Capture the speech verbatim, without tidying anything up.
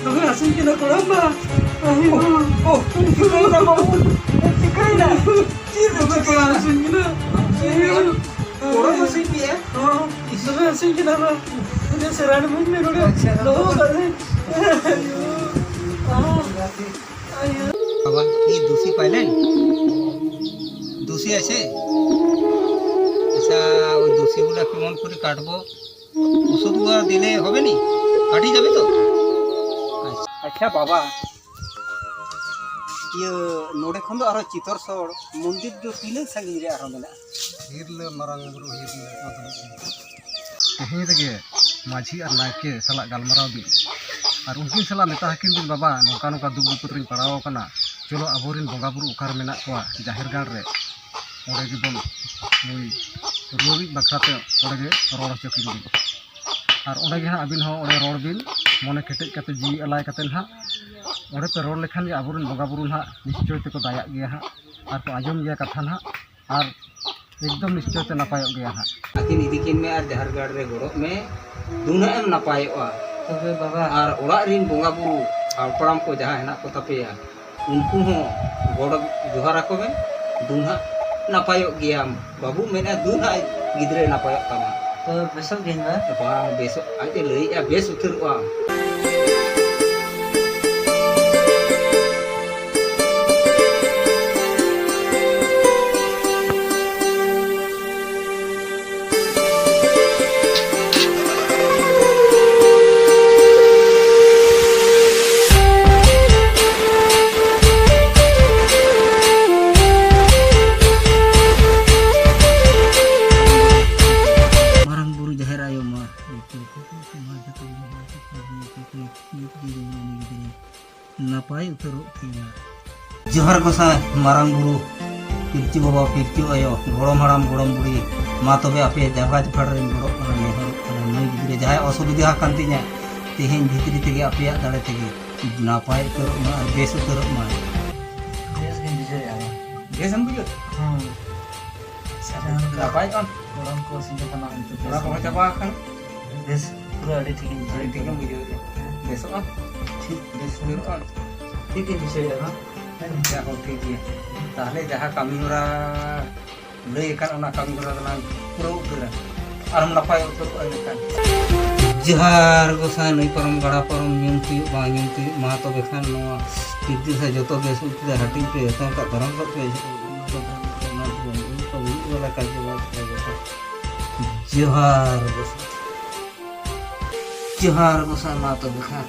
ᱫᱚᱢᱮ ᱦᱟᱹᱥᱩᱧ ᱠᱟᱱᱟ ᱠᱚᱲᱟᱢ ᱵᱟ᱾ ᱟᱭᱳ᱾ ᱚ, ᱪᱤᱠᱟᱹᱭᱮᱱᱟ ᱵᱟᱹᱵᱩ? ᱪᱤᱠᱟᱹᱭᱮᱱᱟ? ᱪᱮᱫ ᱮᱢ ᱫᱚᱢᱮ ᱪᱤᱠᱟᱹᱭᱮᱱᱟ? ᱦᱟᱹᱥᱩᱧ ᱠᱟᱱᱟ᱾ ᱟᱭᱳ᱾ ᱠᱚᱲᱟᱢ ᱦᱟᱹᱥᱩᱧ ᱜᱮᱭᱟ? ᱦᱚᱸ, ᱫᱚᱢᱮ ᱦᱟᱹᱥᱩᱧ ᱠᱟᱱᱟ ᱵᱟ᱾ ᱩᱱᱤ ᱥᱮ ᱨᱟᱱ ᱤᱢᱟᱹᱧ ᱢᱮ ᱱᱚᱰᱮ᱾ ᱟᱪᱪᱷᱟ᱾ ᱫᱚᱦᱚ ᱠᱟᱜ ᱢᱮ᱾ ᱟᱭᱳ᱾ ᱟᱭᱳ᱾ ᱵᱟᱵᱟ, ᱤᱧ ᱫᱩᱥᱤ ᱯᱟᱭᱞᱮᱱ? ᱫᱩᱥᱤ আছে? আচ্ছা, ওই দুষিগুলো কেমন করে কাটবো? ওষুধগুলো দিলে হবে নি? কাটি যাবে তো? আচ্ছা। ᱟᱪᱪᱷᱟ ᱵᱟᱵᱟ, ᱤᱭᱟᱹ, ᱱᱚᱰᱮ ᱠᱷᱚᱱ ᱫᱚ ᱟᱨᱦᱚᱸ ᱪᱤᱛᱚᱨᱥᱚᱲ ᱢᱚᱱᱫᱤᱨ ᱫᱚ ᱛᱤᱱᱟᱹᱜ ᱥᱟᱺᱜᱤᱧ ᱨᱮ ᱟᱨᱦᱚᱸ ᱢᱮᱱᱟᱜᱼᱟ? ᱦᱤᱨᱞᱟᱹ ᱢᱟᱨᱟᱝ ᱵᱩᱨᱩ ᱦᱤᱨᱞᱟᱹ ᱠᱚ ᱫᱩᱲᱩᱵ ᱵᱤᱱ᱾ ᱛᱮᱦᱮᱧ ᱨᱮᱜᱮ ᱢᱟᱹᱡᱷᱤ ᱟᱨ ᱱᱟᱭᱠᱮ ᱥᱟᱞᱟᱜ ᱜᱟᱞᱢᱟᱨᱟᱣ ᱵᱤᱱ ᱟᱨ ᱩᱱᱠᱤᱱ ᱥᱟᱞᱟᱜ ᱢᱮᱛᱟ ᱟᱹᱠᱤᱱ ᱵᱤᱱ, "ᱵᱟᱵᱟ, ᱱᱚᱝᱠᱟ ᱱᱚᱝᱠᱟ ᱫᱩᱠ ᱵᱤᱯᱚᱫ ᱨᱤᱧ ᱯᱟᱲᱟᱣ ᱟᱠᱟᱱᱟ, ᱪᱚᱞᱚ ᱟᱵᱚᱨᱮᱱ ᱵᱚᱸᱜᱟ ᱵᱩᱨᱩ ᱚᱠᱟᱨᱮ ᱢᱮᱱᱟᱜ ᱠᱚᱣᱟ ᱡᱟᱦᱮᱨ ᱜᱟᱲ ᱨᱮ, ᱚᱸᱰᱮ ᱜᱮᱵᱚᱱ ᱱᱩᱭ ᱨᱩᱣᱟᱹᱲᱤᱡ ᱵᱟᱠᱷᱨᱟ ᱛᱮ ᱚᱸᱰᱮ ᱜᱮ ᱨᱚᱲ ᱦᱚᱪᱚ ᱠᱤᱱ ᱵᱤᱱ᱾ ᱟᱨ ᱚᱸᱰᱮ ᱜᱮ ᱦᱟᱸᱜ ᱟᱹᱵᱤᱱ ᱦᱚᱸ ᱚᱸᱰᱮ ᱨᱚᱲ ᱵᱤᱱ, ᱢᱚᱱᱮ ᱠᱮᱴᱮᱡ ᱠᱟᱛᱮ, ᱡᱤᱣᱤ ᱟᱞᱟᱭ ᱠᱟᱛᱮ ᱦᱟᱸᱜ ᱚᱸᱰᱮ ᱯᱮ ᱨᱚᱲ ᱞᱮᱠᱷᱟᱱ ᱜᱮ ᱟᱵᱚᱨᱮᱱ ᱵᱚᱸᱜᱟ ᱵᱩᱨᱩ ᱦᱟᱸᱜ ᱱᱤᱥᱪᱚᱭ ᱛᱮᱠᱚ ᱫᱟᱭᱟᱜ ᱜᱮᱭᱟ ᱦᱟᱸᱜ ᱟᱨ ᱠᱚ ᱟᱸᱡᱚᱢ ᱜᱮᱭᱟ ᱠᱟᱛᱷᱟ ᱦᱟᱸᱜ ᱟᱨ ᱮᱠᱫᱚᱢ ᱱᱤᱥᱪᱚᱭ ᱛᱮ ᱱᱟᱯᱟᱭᱚᱜ ᱜᱮᱭᱟ ᱦᱟᱸᱜ᱾ ᱟᱹᱠᱤᱱ ᱤᱫᱤ ᱠᱤᱱ ᱢᱮ ᱟᱨ ᱡᱟᱦᱮᱨ ᱜᱟᱲ ᱨᱮ ᱜᱚᱰᱚᱜ ᱢᱮ, ᱫᱩᱱᱟᱹᱜ ᱮᱢ ᱱᱟᱯᱟᱭᱚᱜᱼᱟ᱾ ᱛᱚᱵᱮ ᱵᱟᱵᱟ᱾ ᱟᱨ ᱚᱲᱟᱜ ᱨᱤᱱ ᱵᱚᱸᱜᱟ ᱵᱩᱨᱩ ᱦᱟᱯᱲᱟᱢ ᱠᱚ ᱡᱟᱦᱟᱸ ᱦᱮᱱᱟᱜ ᱠᱚ ᱛᱟᱯᱮᱭᱟ, ᱩᱱᱠᱩ ᱦᱚᱸ ᱜᱚᱰ ᱡᱚᱦᱟᱨ ᱟᱠᱚ ᱢᱮ, ᱫᱩᱱᱟᱹᱜ ᱱᱟᱯᱟᱭᱚᱜ ᱜᱮᱭᱟᱢ᱾ ᱵᱟᱹᱵᱩ ᱢᱮᱱᱟ, ᱫᱩ ᱱᱟᱦᱟᱜ ᱜᱤᱫᱽᱨᱟᱹᱭ ᱱᱟᱯᱟᱭᱚᱜ ᱛᱟᱢᱟ᱾ ᱛᱚ ᱵᱮᱥᱚᱜ ᱜᱤᱭᱟᱹᱧ ᱵᱟ? ᱵᱟᱝ ᱵᱮᱥᱚᱜ, ᱟᱡ ᱮ ᱞᱟᱹᱭᱮᱜᱼᱟ, ᱵᱮᱥ ᱩᱛᱟᱹᱨᱚᱜᱼᱟ᱾ ᱢᱟᱨᱟᱝ ᱵᱩᱨᱩ ᱡᱟᱦᱮᱨ ᱟᱭᱳ ᱢᱟ᱾ ᱱᱟᱯᱟᱭ ᱩᱛᱟᱹᱨᱚᱜ ᱠᱤᱱᱟ᱾ ᱡᱚᱦᱟᱨ ᱜᱚᱸᱥᱟᱭ, ᱢᱟᱨᱟᱝ ᱵᱩᱨᱩ, ᱯᱤᱞᱪᱩ ᱵᱟᱵᱟ, ᱯᱤᱞᱪᱩ ᱟᱭᱳ, ᱜᱚᱲᱚᱢ ᱦᱟᱲᱟᱢ, ᱜᱚᱲᱚᱢ ᱵᱩᱲᱦᱤ, ᱢᱟ ᱛᱚᱵᱮ ᱟᱯᱮ ᱡᱟᱸᱜᱟ ᱡᱚᱯᱟᱲ ᱨᱮᱧ ᱜᱚᱲᱚᱜ ᱠᱟᱱᱟ, ᱱᱮᱦᱚᱨᱚᱜ ᱠᱟᱱᱟ, ᱱᱩᱭ ᱜᱤᱫᱽᱨᱟᱹ ᱡᱟᱦᱟᱸᱭ ᱚᱥᱩᱵᱤᱫᱷᱟ ᱟᱠᱟᱱ ᱛᱤᱧᱟ, ᱛᱮᱦᱮᱧ ᱵᱷᱤᱛᱨᱤ ᱛᱮᱜᱮ ᱟᱯᱮᱭᱟᱜ ᱫᱟᱲᱮ ᱛᱮᱜᱮ ᱱᱟᱯᱟᱭ ᱩᱛᱟᱹᱨᱚᱜ ᱢᱟ ᱟᱨ ᱵᱮᱥ ᱩᱛᱟᱹᱨᱚᱜ ᱢᱟᱭ᱾ ᱵᱮᱥ ᱜᱤᱧ ᱵᱩᱡᱷᱟᱹᱣᱮᱫᱼᱟ ᱵᱟᱝ? ᱵᱮᱥ ᱮᱢ ᱵᱩᱡᱷᱟᱹᱣ? ᱦᱮᱸ᱾ ᱟᱪᱪᱷᱟ, ᱱᱟᱯᱟᱭ ᱠᱟᱱ? ᱜᱚᱲᱚᱢ ᱠᱚ ᱥᱤᱧ ᱠᱟᱱᱟ, ᱱᱤᱛᱚᱜ ᱚᱱᱟ ᱵᱮᱥ ᱠᱚᱦᱚᱸ ᱜᱮ᱾ ᱪᱟᱵᱟ ᱟᱠᱟᱱᱟ? ᱵᱮᱥ, ᱯᱩᱨᱟᱹ ᱟᱹᱰᱤ ᱴᱷᱤᱠ ᱤᱧ ᱟᱹᱰᱤ ᱵᱩᱡᱷᱟᱹᱣ ᱴᱷᱤᱠ ᱮᱢ ᱠᱮᱫᱟ᱾ ᱵᱩᱡᱷᱟᱹᱣᱮᱫᱼᱟ᱾ ᱦᱮᱸ᱾ ᱵᱮᱥᱚᱜᱼᱟ, ᱴᱷᱤᱠ ᱵᱮᱥ ᱩᱛᱟᱹᱨᱚᱜᱼᱟ᱾ ᱴᱷᱤᱠ ᱜᱮ ᱵᱩᱡᱷᱟᱹᱣᱮᱫᱼᱟ ᱱᱚᱣᱟ᱾ ᱦᱮᱸ, ᱦᱚᱸ, ᱴᱷᱤᱠ ᱜᱮᱭᱟ᱾ ᱛᱟᱦᱚᱞᱮ ᱡᱟᱦᱟᱸ ᱠᱟᱹᱢᱤ ᱦᱚᱨᱟ ᱞᱟᱹᱭ ᱟᱠᱟᱱ, ᱚᱱᱟ ᱠᱟᱹᱢᱤ ᱦᱚᱨᱟ ᱫᱚᱞᱟᱝ ᱯᱩᱨᱟᱹᱣ ᱩᱛᱟᱹᱨᱟ᱾ ᱟᱨᱦᱚᱸ ᱱᱟᱯᱟᱭ ᱩᱛᱟᱹᱨᱚᱜᱼᱟ ᱤᱱᱟᱹᱠᱷᱟᱱ᱾ ᱡᱚᱦᱟᱨ ᱜᱚᱸᱥᱟᱭ, ᱱᱟᱹᱭ ᱯᱟᱨᱚᱢ ᱜᱟᱰᱟ ᱯᱟᱨᱚᱢ, ᱧᱩᱢ ᱛᱤᱭᱳᱜ ᱵᱟᱝ ᱧᱩᱢ ᱛᱤᱭᱳᱜ, ᱢᱟ ᱛᱚᱵᱮ ᱠᱷᱟᱱ ᱱᱚᱣᱟ ᱵᱤᱨᱫᱟᱹ ᱥᱮ ᱡᱚᱛᱚ ᱜᱮ ᱥᱩᱠ ᱛᱮ ᱦᱟᱹᱴᱤᱧ ᱯᱮ, ᱮᱛᱚᱢ ᱠᱟᱜ ᱫᱷᱚᱨᱚᱢ ᱠᱚ ᱯᱮ᱾ ᱡᱚᱦᱟᱨ ᱜᱚᱸᱥᱟᱭ, ᱡᱚᱦᱟᱨ ᱜᱚᱸᱥᱟᱭ, ᱢᱟ ᱛᱚᱵᱮ ᱠᱷᱟᱱ᱾